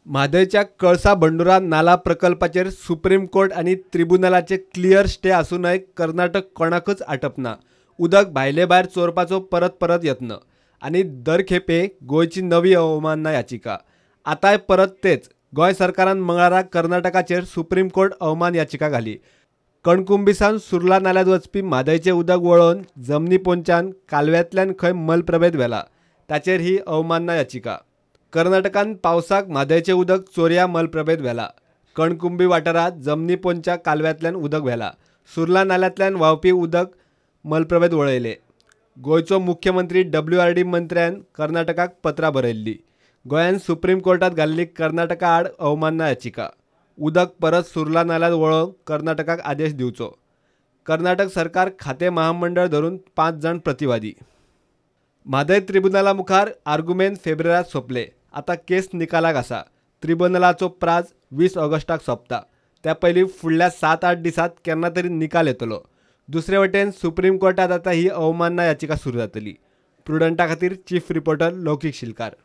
म्हादयच्या कळसा भंडुरा नाला प्रकल्पाचेर सुप्रीम कोर्ट आनी त्रिबुनलाचे क्लियर स्टे आसूनय कर्नाटक कोणाकच आटपना. उदक भायले भायर चोरपाचो परत परत यत्न आनी दर खेपे गोंयची नवी अवमानना याचिका. आतांय परत तेच. गोंय सरकारान मंगळारा कर्नाटकाचेर सुप्रीम कोर्ट अवमान याचिका घाली. कणकुंबीसान सुर्ला नाल्यांत वचपी म्हादयचें उदक वळोवन जमनी पोंच्यान कालव्यांतल्यान खंय मलप्रभेद व्हेला ताचेर ही अवमानना याचिका. कर्नाटकान पावसाक म्हादयचें उदक चोरया मलप्रभेद व्हेला. कणकुंबी वाठारांत जमनी पोंच्या कालव्यांतल्यान उदक व्हेला. सुर्ला नाल्यांतल्यान व्हांवपी उदक मलप्रभेद वळयले. गोंयचो मुख्यमंत्री WRD मंत्र्यान कर्नाटकाक पत्रां बरयल्ली. गोंयान सुप्रीम कोर्टात घाल्ली कर्नाटका आड अवमानना याचिका. उदक परत सुर्ला नाल्यांत वळोवंक कर्नाटकाक आदेश दिवचो. कर्नाटक सरकार खातें महामंडळ धरून 5 जाण प्रतिवादी. म्हादय त्रिबुनाला मुखार आर्गुमेंत फेब्रेरांत सोंपले. आतां केस निकालाक आसा. त्रिबुनलाचो प्राज 20 ऑगस्टाक सोंपता. त्या पयलीं फुडल्या 7-8 दिसांत केन्ना तरी निकाल येतलो. दुसरे वटेन सुप्रीम कोर्टात आतां ही अवमानना याचिका सुरू जातली. प्रुडंटा खातीर चीफ रिपोर्टर लौकीक शिलकार.